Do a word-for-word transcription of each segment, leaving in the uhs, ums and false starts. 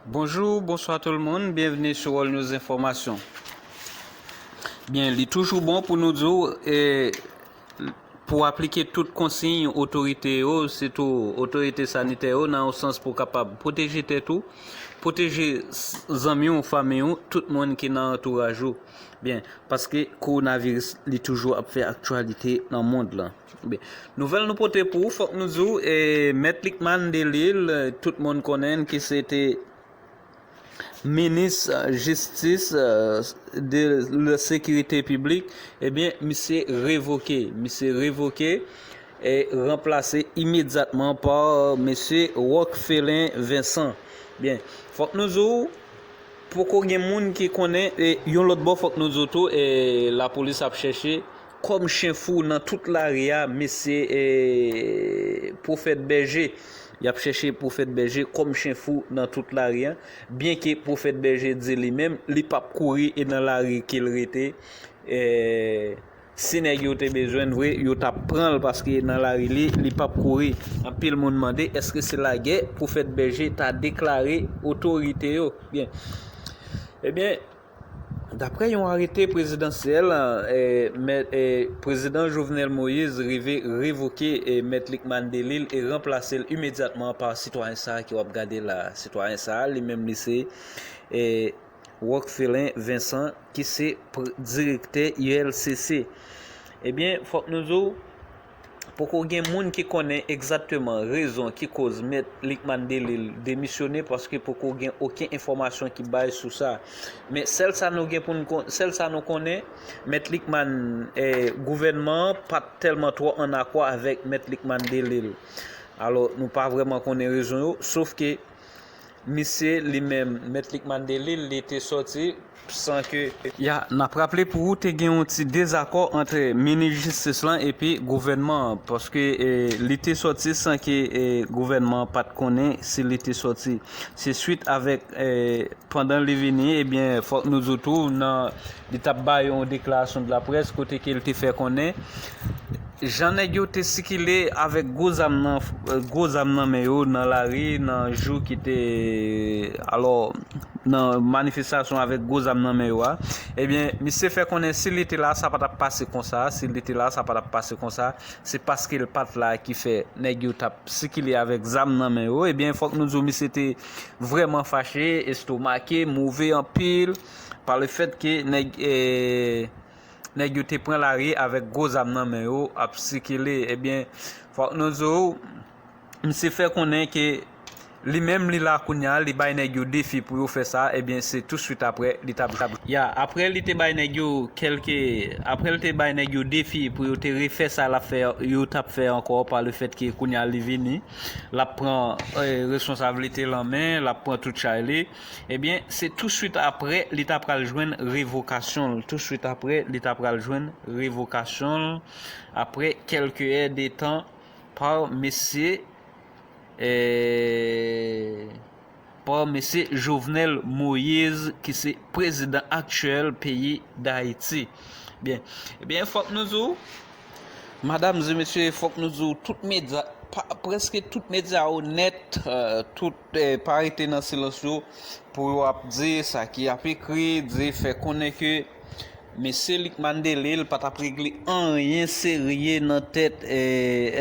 Bonjou, bonswa tout moun, byenvni sou All News Enfòmasyon. Byen, li toujou bon pou nou di w, e, pou aplike tout konsiy otorite yo, sitou otorite sanitè yo, nan yon sans pou kapab pwoteje tèt ou, pwoteje s-, zanmi w, fanmi w, tout moun ki nan antouraj ou. Byen, paske kowonaviris, li toujou ap fè aktyalite nan mond lan. Byen, nouvèl nou pote pou ou, fòk nou di w, e, Mèt Lickman Delille, tout moun konnen l ki se te minis, e, jistis, e, de la sekirite piblik, ebyen, misye revoke. Misye revoke e ranplase imedyatman pa mesye Rockfelin Vincent. Byen, fòk nou di w, poko gen moun ki konnen, e yon lòt bò, fòk nou di w tou, e lapolis ap chèche kòm chen fou nan tout lari a, mesye, e, Pwofèt Bèje. Y ap chèche Pwofèt Bèje kòm chen fou nan tout lari a, byenke Pwofèt Bèje di li menm, li p ap kouri e nan lari ke l rete. E, si nèg yo te bezwen l vre, yo t ap pran l, paske nan lari li, li p ap kouri. Anpil moun mande, èske se lagè Pwofèt Bèje ta deklare otorite yo? Byen. Ebyen, daprè yon arete prezidansyèl, e, mèt, e, prezidan Jovenel Moïse rive revoke, e, Mèt Lickman Delille e ranplase l imedyatman pa sitwayen sa a ke w ap gade la. Sitwayen sa a, li menm, li se, e, Rockfelin Vincent, ki se pr-, direktè U L C C. Ebyen, fòk nou di w, poko gen moun ki konnen egzakteman rezon ki koz Mèt Lickman Delille demisyone, paske poko gen okenn enfòmasyon ki bay sou sa. Men sèl sa nou gen pou n kon-, sèl sa nou konnen, Mèt Lickman, e, gouvènman an pa t tèlman twò ann akò avèk Mèt Lickman Delille. Alò, nou pa vrèman konnen rezon yo, sof ke misye li menm, Mèt Lickman Delille, li te sòti san ke... Ya, n ap raple pou ou, te gen yon ti dezakò ant minis jistis lan epi gouvènman an, paske, e, li te sòti san ke, e, gouvènman an pa t konnen si li te sòti. Se swit avèk, e, pandan li vini, ebyen, fòk nou di w tou, nan, li t ap bay yon deklarasyon de la près kote ke l te fè konnen jan nèg yo te sikile avèk gwo zam nan, gwo zam nan men yo nan lari, nan jou ki te, alò, nan manifestasyon avèk gwo zam nan men yo a. Ebyen, misye fè konnen si li te la, sa pa t ap pase konsa, si li te la, sa pa t ap pase konsa, se paske l pa t la ki fè nèg yo t ap sikile avèk zam nan men yo. Ebyen, fòk nou di w, misye te vrèman fache, estomake, move anpil, pa le fèt ke nèg, e, nèg yo te pran lari avèk gwo zam nan men yo, ap sikile. Ebyen, fòk nou di w, misye fè konnen ke li menm, li la kounye a, li bay nèg yo defi pou yo fè sa, ebyen, se touswit apre, li t ap, t ap... Ya, apre li te bay nèg yo kèlke, apre li te bay nèg yo defi pou yo te refè sa l ap fè, yo t ap fè ankò, pa le fèt ke kounye a li vini, l ap pran, e, responsablite l an men, l ap pran tout chay li. Ebyen, se touswit apre li ta pral jwenn revokasyon l. Touswit apre, li ta pral jwenn revokasyon l, apre kèlke è de tan, pa mesye, e, pa mesye Jovenel Moïse, ki se prezidan aktyèl peyi Dayiti. Byen, ebyen, fòk nou di w, madam e mesye, fòk nou di w, tout medya, pa, prèske tout medya yo nèt, e, tout, e, pa rete nan silans yo, pou yo ap di sa ki ap ekri, di, fè konnen ke mesye Lickman Delille pa t ap regle anyen serye nan tèt, e,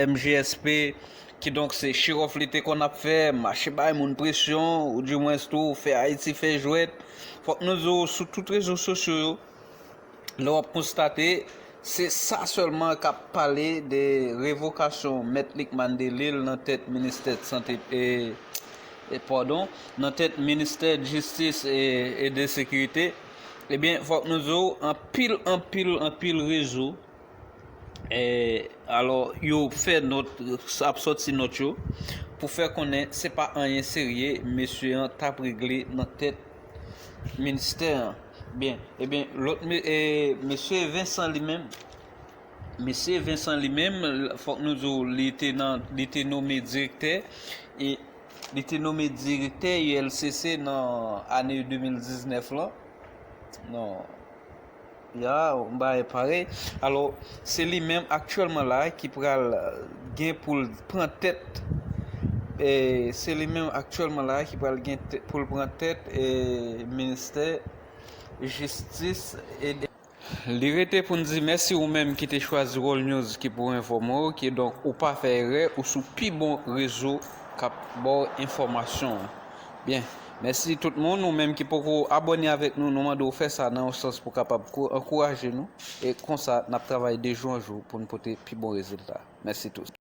M J S P, kidonk se show off li te konn ap fè, mache bay moun presyon, ou dimwens tou fè Ayiti fè jwèt. Fòk nou di w, sou tout rezo sosyo yo, lè w ap konstate, se sa sèlman k ap pale de revokasyon Mèt Lickman Delille nan tèt ministè de sante, e, e, padon, nan tèt ministè jistis e, e de sekirite. Ebyen, fòk nou di w, anpil, anpil, anpil rezo, e, alò, yo fè nòt, ap sòti nòt yo, pou fè konnen se pa anyen serye mesye an t ap regle nan tèt ministè an. Byen, ebyen, lòt me-, e, mesye Vincent li menm, mesye Vincent li menm, fòk nou di w, li te nan, li te nome direktè, e li te nome direktè U L C C nan ane de mil diznèf lan. Non. Ya, yon bagay parèy. Alò, se li menm aktyèlman la ki pral gen pou l pran tèt, E se li menm aktyèlman la ki pral gen pou l pran tèt e ministè jistis e li rete pou n di mèsi ou menm ki te chwazi World News ki pou enfòme w, kidonk ou pa fè erè, ou sou pi bon rezo k ap ba w enfòmasyon an. Byen, mèsi tout moun, ou menm ki poko abòne avèk nou, nou mande w fè sa nan yon sans pou kapab ankouraje nou, e konsa n ap travay de jou an jou pou n pote pi bon rezilta. Mèsi tout.